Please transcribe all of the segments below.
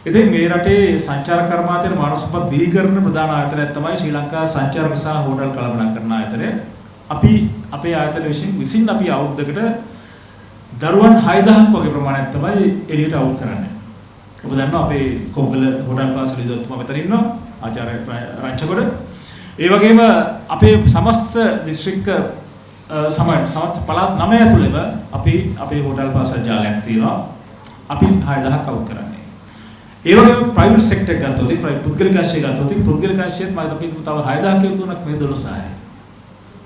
ඉතින් මේ රටේ සංචාර කර්මාන්තයේ මානව සම්පත් බිහි කරන ප්‍රධාන ආයතනයක් තමයි ශ්‍රී ලංකා සංචාරක සහ හෝටල් කළමනාකරණ ආයතනය. අපි අපේ ආයතන විසින් අපි අවුරුද්දකට දරුවන් 6000ක් වගේ ප්‍රමාණයක් තමයි එළියට අවුට් කරන්නේ. ඔබ දන්නවා අපේ කොංගල හෝටල් පාසල විද්‍යාත්මක මෙතන ඉන්නවා ආචාර්ය රංචගොඩ. ඒ වගේම අපේ සමස්ත දිස්ත්‍රික්ක සමස්ත පළාත් 9 ඇතුළේම අපි අපේ හෝටල් පාසල් ජාලයක් තියෙනවා. අපි 6000ක් අවුට් කරන්නේ. ඒ වගේම ප්‍රයිවට් සෙක්ටර් එක ගත්තොත්, පුද්ගලික අංශය ගත්තොත්, පුද්ගලික අංශයේත් මම අපි තව 6000ක් එකතු වුණා මේ 12000යි.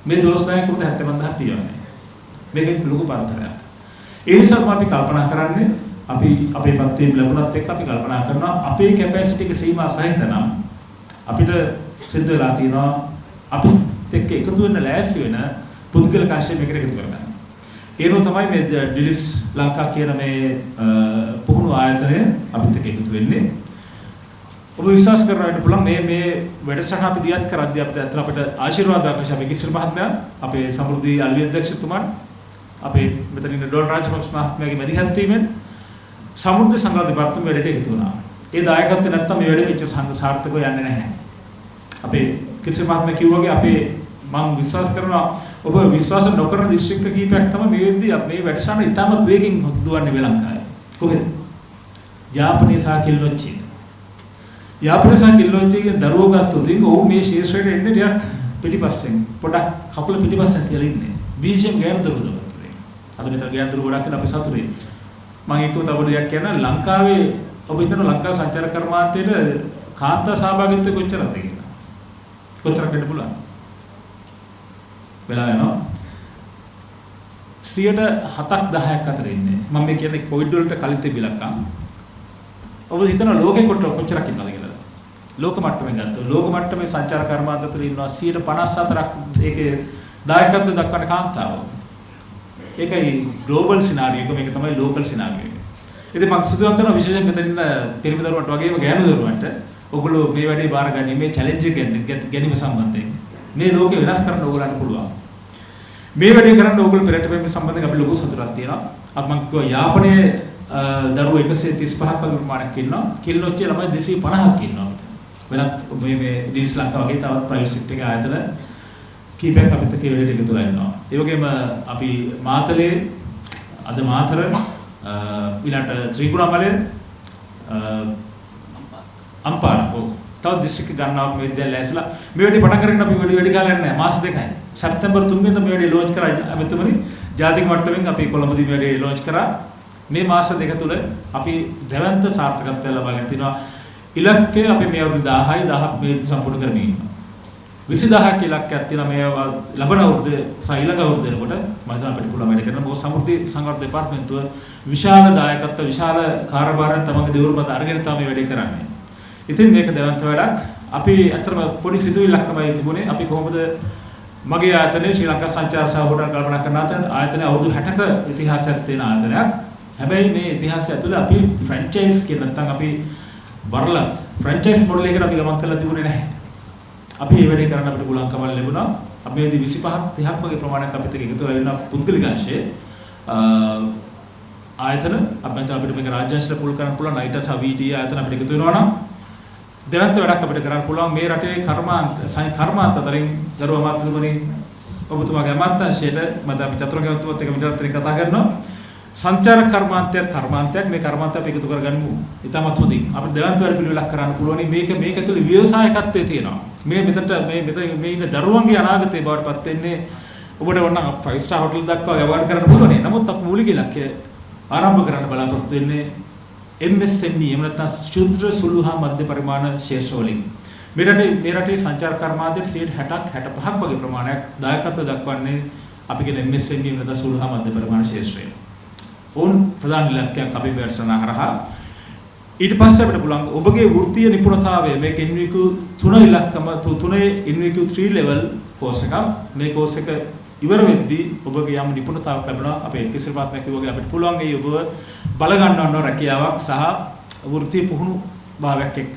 මේ 12000 කොහොමද 75000 තියෙන්නේ? මේක ලොකු පරතරයක්. ඒ නිසා අපි කල්පනා කරන්නේ, අපි අපේ පත්වීම් ලැබුණත් එක්ක අපි කල්පනා කරනවා අපේ කැපැසිටි එක සීමා සහිත නම් අපිට සිද්ධ වෙලා තියෙනවා අපිත් එක්ක එකතු වෙන්න ලෑස්ති වෙන පුද්ගලික අංශය මේකට එකතු කරගන්න. ඒ අනුව තමයි මේ ඩිලිස් ලංකා කියන මේ පුහුණු ආයතනය අපිත් එක්ක එකතු වෙන්නේ. ඔබ විශ්වාස කරන්න පුළුවන් මේ මේ වැඩසටහන අපි දියත් කරද්දී අපිට ඇත්තට අපිට ආශිර්වාද අවශ්‍ය අපේ කිසිර මහත්මයා, අපේ සමෘද්ධි අලෙවි අධ්‍යක්ෂතුමන්, අපේ මෙතන ඉන්න ඩොනල්ඩ් රාජපක්ෂ මහත්මයාගේ මැදිහත් වීමෙන් සමෘද්ධි සංග්‍රහ දෙපාර්තමේන්තුව වැඩේට එකතු වුණා. ඒ දායකත්වය නැත්තම් මේ වැඩේ මෙච්චර සාර්ථකව යන්නේ නැහැ. අපේ කිසිර මහත්මයා කිව්වා වගේ අපේ මම විශ්වාස කරනවා ඔබ විශ්වාස නොකරන දිස්ත්‍රික්ක කීපයක් තමයි මේ වෙද්දී මේ වැඩසටහන ඉතාමත් වේගෙන් දුවන්නේ මේ ලංකාවේ. කොහෙද? යාපනයේ සහ කිල්නොච්චියේ. යාපනයේ සහ කිල්නොච්චියේ දරුවෝ ගත්තොත් ඉතින් ඔවුන් මේ ශීර්ෂයට එන්නේ ටිකක් පිටිපස්සෙන්, පොඩක් කකුල පිටිපස්සෙන් තියලා ඉන්නේ. විශේෂයෙන් ගෑනු දරුවෝ ගත්තොත්. අද මෙතන ගෑනු දරුවෝ ගොඩක් ඉන්න අපි සතුටුයි. මම එක්කම තව පොඩි දෙයක් කියන්න, ලංකාවේ ඔබ හිතන ලංකාව සංචාර කර්මාන්තයේට කාන්තා සහභාගීත්වය කොච්චරද කියලා? කොච්චරක් වෙන්න පුළුවන්? වෙලා යනවා. 7ක් 10ක් අතර ඉන්නේ. මම මේ කියන්නේ කොවිඩ් වලට කලින් තිබිලක්කම්. ඔබ හිතන ලෝකෙ කොච්චරක් ඉන්නවද කියලා? ලෝක මට්ටමේ ගත්තොත් ලෝක මට්ටමේ සංචාර කර්මාන්ත තුළ ඉන්නවා 54ක් ඒකේ දායකත්වය දක්වන කාන්තාවෝ. ඒකයි ග්ලෝබල් සිනාරියෝ එක, මේක තමයි ලෝකල් සිනාරියෝ එක. ඉතින් මම ස්තුතිවන්ත වෙනවා විශේෂයෙන් මෙතන ඉන්න පිරිමි දරුවන්ට වගේම ගෑනු දරුවන්ට, ඔයගොල්ලෝ මේ වැඩේ බාර ගන්නේ මේ චැලෙන්ජ් එක ගැනීම සම්බන්ධයෙන්. මේ ලෝකෙ වෙනස් කරන්න ඕගොල්ලන්ට පුළුවන්. මේ වැඩේ කරන්න ඕගොල්ලෝ පෙරට පෙම සම්බන්ධයෙන් අපි ලොකු සතුටක් තියෙනවා. අපි මං කිව්වා යාපනයේ දරුවෝ 135ක් වගේ ප්‍රමාණයක් ඉන්නවා. කිල්නොච්චියේ ළමයි 250ක් ඉන්නවා අපිට. වෙනත් මේ මේ ඩිස් ලංකා වගේ තවත් ප්‍රයිවට් සෙක්ටර් එකේ ආයතන කීපයක් අපිත් එක්ක ඒ වැඩේට එකතු වෙලා ඉන්නවා. ඒ වගේම අපි මාතලේ, අද මාතර, ඊළඟට ත්‍රිකුණාමලය, අම්පාර, ඔව් තව දිස්ත්‍රික්ක ගණනාවක් මේ දැන් ලෑස්තිලා මේ වැඩේ පටන් අරගෙන අපි වැඩි වැඩි කාලයක් නෑ, මාස 2යි. සැප්තැම්බර් 3 වෙනිදා මේ වැඩේ ලොන්ච් කරා ඇමතුමනි. ජාතික මට්ටමින් අපි කොළඹදී මේ වැඩේ ලොන්ච් කරා. මේ මාස 2 තුල අපි දැවැන්ත සාර්ථකත්වය ලබාගෙන තිනවා. ඉලක්කය අපි මේ අවුරුදු 1000යි 1000ක් මේ සම්පූර්ණ කරමින් ඉන්නවා. 20,000ක් ඉලක්කයක් තියෙනවා මේ ලබන අවුරුද්ද සහ ඊළඟ අවුරුද්ද වෙනකොට. මම හිතනවා අපිට පුළුවන් වැඩ කරන්න. මොකද සමෘද්ධි සංවර්ධන දෙපාර්තමේන්තුව විශාල දායකත්ව, විශාල කාර්යභාරයක් තමන්ගේ දෙවුරු මත අරගෙන තමයි මේ වැඩේ කරන්නේ. ඉතින් මේක දැවැන්ත වැඩක්. අපි ඇත්තටම පොඩි සිතුවිල්ලක් තමයි තිබුණේ. අපි කොහොමද මගේ ආයතනයේ ශ්‍රී ලංකා සංචාර සහ හෝටල් කළමනාකරණ ආයතනය අවුරුදු 60ක ඉතිහාසයක් තියෙන ආයතනයක්. හැබැයි මේ ඉතිහාසය ඇතුළේ අපි ෆ්‍රැන්චයිස් කියන නැත්නම් අපි වරලත් ෆ්‍රැන්චයිස් මොඩල් එකකට අපි ගමන් කරලා තිබුණේ නැහැ. අපි මේ වැඩේ කරන්න අපිට පුළුවන්කම ලැබුණා. අපි මේදී 25ක් 30ක් වගේ ප්‍රමාණයක් අපිත් එක්ක එකතු වෙලා ඉන්න පුද්ගලික අංශයේ ආයතන. අපි හිතන අපිට මේක රාජ්‍ය අංශයට පුල් කරන්න පුළුවන්. නයිටා සහ VTA ආයතන අපිට එකතු වෙනවා නම් දැවැන්ත වැඩක් අපිට කරන්න පුළුවන් මේ රටේ කර්මාන්ත අතරින්. ගරු අමාත්‍යතුමනි, ඔබතුමාගේ අමාත්‍යාංශයට මම අපි චතුරංග මහත්මයාත් එක්ක මිනිත්තුන් කතා කරනවා. සංචාරක කර්මාන්තයත් කර්මාන්තයක්. මේ කර්මාන්තය අපි එකතු කරගනිමු ඉතාමත් හොඳින්. අපිට දැවැන්ත වැඩ පිළිවෙලක් කරන්න පුළුවන්. මේක මේක ඇතුලේ ව්‍යවසායකත්වයේ තියෙනවා. මේ මෙතනට මේ මෙතන මේ ඉන්න දරුවන්ගේ අනාගතය බවට පත් වෙන්නේ. ඔබට ඕන නම් 5 ස්ටාර් හෝටල් දක්වා ව්‍යාපාර කරන්න පුළුවන්. නමුත් අපි මූලික ඉලක්කය ආරම්භ කරන්න බලාපොරොත්තු වෙන්නේ MSME එහෙම නැත්නම් ක්ෂුද්‍ර, සුළු හා මධ්‍ය පරිමාණ ක්ෂේත්‍ර වලින්. මේ රටේ සංචාර කර්මාන්තයේ 60ක් 65ක් වගේ ප්‍රමාණයක් දායකත්වය දක්වන්නේ අපි කියන MSME එහෙම නැත්නම් සුළු හා මධ්‍ය පරිමාණ ක්ෂේත්‍රය. ඔවුන් ප්‍රධාන ඉලක්කයක් අපි වැඩසටහන හරහා. ඊට පස්සේ අපිට පුළුවන් ඔබගේ වෘත්තීය නිපුණතාවය, මේක NVQ 3 ඉලක්කම තුනේ NVQ 3 level course එකක්. මේ කෝස් එක ඉවර වෙද්දී ඔබගේ යම් නිපුණතාවක් ලැබෙනවා. අපේ කිසිල් මහත්මයා කිව්වා වගේ අපිට පුළුවන් ඒ ඔබව බල ගන්නවන්න රැකියාවක් සහ වෘත්තීය පුහුණු භාවයක් එක්ක.